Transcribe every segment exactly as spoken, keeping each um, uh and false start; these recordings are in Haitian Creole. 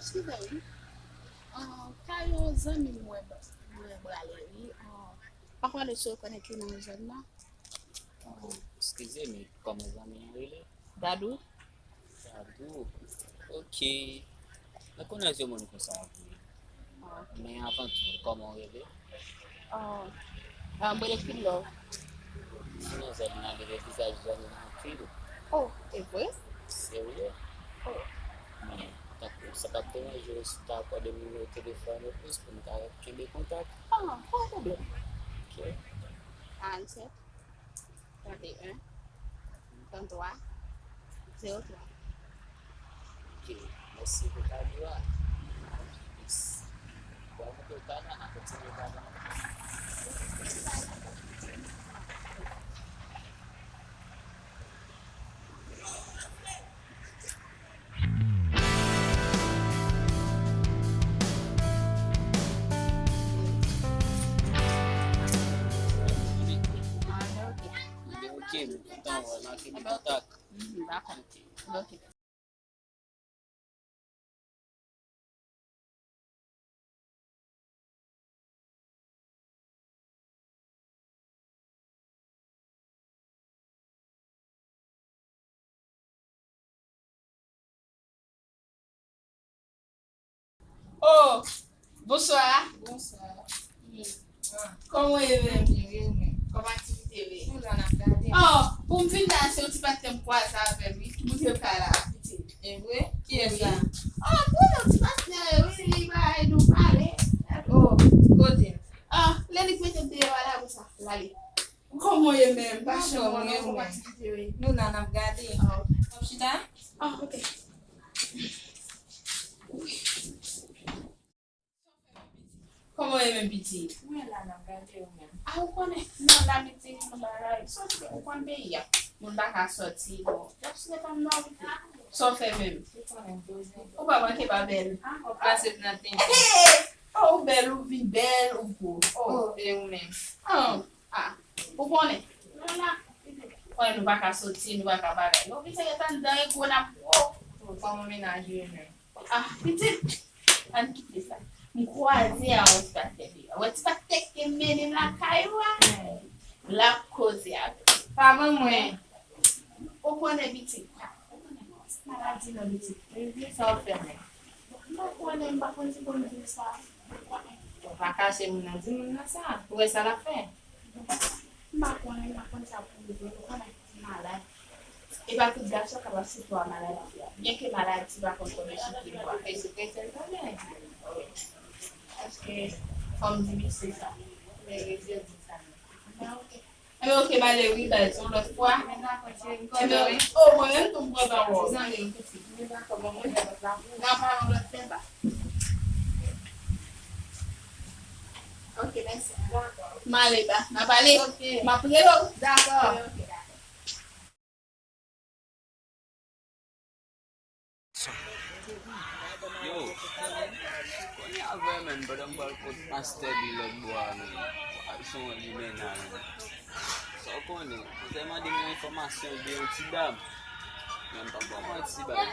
Eskize wi. Ah, kay yon zanmi m mwen, mwen prale wi. Ah, pa konnen si w konnen ki nan zòn nan. Ah, eskize m, kòman zanmi an rele? Dadou. Dadou. Ok. Mwen konnen yon moun konsa vre. Ah, ok. Men avan tou, kòman w rele? Ah, ah, mwen rele Queen Love. Mwen nan zòn nan, gen de vizaj zòn nan anpil. Oh, e vre? Serye? Oh. Men, tankou sa p ap deranje w si w ta akòde m nimewo telefòn ou plis pou n ka kenbe kontak? Ah, pa yon pwoblèm. Ok. Karannsenk, trannteyen, tranntwa, zewo twa. Ok, mèsi pou kado a. Peace. Bon, mwen kontan, n a kontinye kado a. Ok, mwen kontan wè, n a kenbe kontak. Mhm, dakò. Ok. Ok. Oh, bonswa. Bonswa. Kòman w ye menm? Byen, e ou menm? Kòman aktivite yo ye? Nou la, n ap gade. Oh, pou m vin la, se yon ti pastè m kwaze avè l, wi. Ki bout yo ka la, pitit. E vre? Kiyès la? Oh, pou yon ti pastè, wi, li bay nou pale. Oh, kote? Oh, lè li mete m deyò a la, konsa, l ale. Kòman w ye menm? Pa chanm, mwen, kòman aktivite yo ye? Nou la, n ap gade. Oh. W ap chita? Oh, ok. Kòman w ye menm, pitit? Mwen la, n ap gade ou menm. A, ou konnen, nan lamiti, nan bagay, sòti, ou konn peyi a. Moun pa ka sòti, bon, y ap sou depann nan, pitit. Sa w fè menm? Ou konnen, poze. Ou pa manke pa bèl. A, w ap pase m nan tenten. Hey! Oh, ou bèl, ou vin bèl, ou gwo. Oh. Oh, e ou menm? Ah, ah, ou konnen. Nou la. Konnen nou pa ka sòti, nou pa ka bagay. Nou vin se ret anndan e gwo n ap gwo. Oh, kòman mennaj ou ye menm? Ah, pitit, ann kite sa. M kwaze a yon ti pastè deyò. Wè ti pastè ki te mennen m lakay ou a? L ap koze avè m. Pa ban mwen. Ou konnen pitit. Ou konnen maladi nan pitit. Sa w fè menm? M pa konnen, m pa konn si pou m di w sa. Ou pa kache moun nan, di moun nan sa. Ou wè sa l ap fè? M pa konnen, m pa konn sa pou m di w. Ou konnen. Malad. E pa tout gason kapab sitou a maladi a. Byenke maladi pa konn kòman chite bwa. Jezi Kris sèl konnen. Paske fò m di misye sa. Men Jezi di sa. Men oke. Enben oke, m ale wi, baz, yon lòt fwa. Enben, o, mwen menm tou m pran pawòl. N a pale yon lòt fwa. Oke, mèsi. M ale ba. N a pale. M ap rele w. Dakò. Oke, dakò. Yo, kounye a vre menm, pandan m pral kot pastè Bi lòt bò a menm, pral son limena menm. Sa w konnen, kouzen mande m yon enfòmasyon de yon ti dam. Men m p ap ba w manti, baz.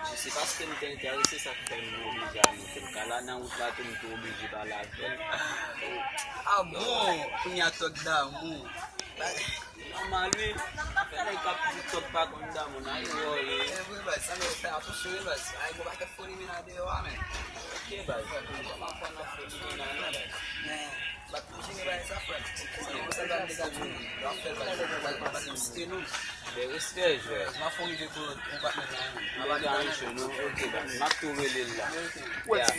Jis se paske m te enterese, sa k fè m oblije anonse l. Ka la nan wout la tou, m te oblije pale avè l. Ah bon, kounye a tòg damou. Nòmal wi. Fè nèg k ap di tòg pa konn damou nan yo wi. E vre baz, sa nèg fè atansyon wi baz. Ay, gon pakèt fo limena deyò a, men. Ok baz. Kòman fò nan fo limena non baz. Men, baz, toujou gen bagay sa, frè. Se konsa l va degaje nou. L ap fè baz. Baz, baz, baz, nou site nou. Ben, respè, jwè. M ap fè yon rive pou ou patnè la, men. M ap ale nan nou. Ok baz. M ap tou rele l la. Ok. Yeah.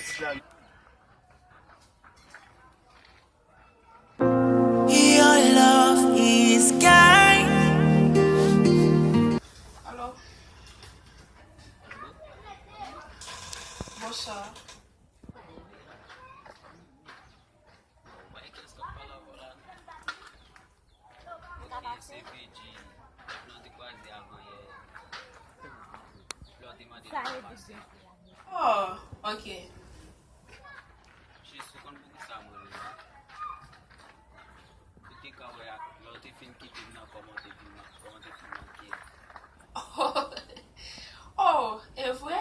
Your love is kind. Alo. Bonswa. Mwen, kiyès k ap pale avè w la? Ok, se Veggie. Lè w te kwaze avan yè. Lè w te mande l pou pase. Oh, ok. Jis ou konn poukisa mwen rele la? Ou te ka wè ak lè w te fin kite m nan kòman w te vin, kòman w te fin manke. Oh, e vre?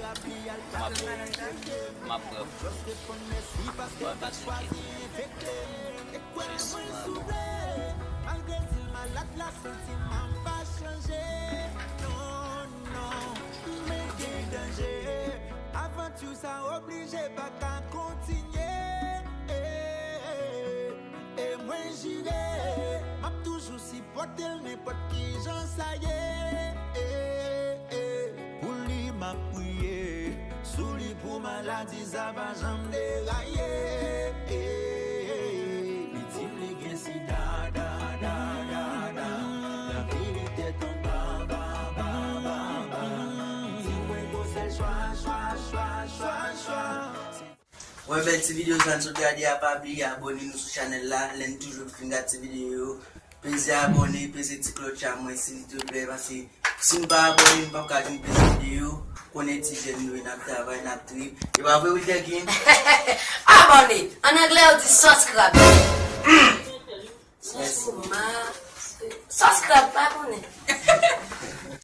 M ap, m ap pran, m ap pran bèl sou kè. Jezi, m ap pran. Malgre di l malad, l ap santi m pa chanje. Non, non, men gen danje. Avanti sa oblije pa ka kontinye. E mwen jire, m ap toujou sipòte l nenpòt ki jan sa ye. Pou li m ap priye, sou li pou maladi sa pa janm deraye. Li di m li gen sida, da, da, da, da. Lavi li tèt anba, ba, ba, ba, ba. Li di mwen gon sèl chwa, chwa, chwa, chwa, chwa. Mwen bèl ti videyo sa n sot gade a, pa bliye abòne nou sou chanèl la, lè n toujou fin gade ti videyo yo. Peze abòne, peze ti klòch a mwen silvouplè, paske si n pa abòne, n p ap ka jwenn plis videyo. Konnen ti jèn nou ye, n ap travay, n ap trip. E pa vre, Wilderkin? Abòne! An anglè, yo di subscribe. Subscribe, subscribe, pa abòne.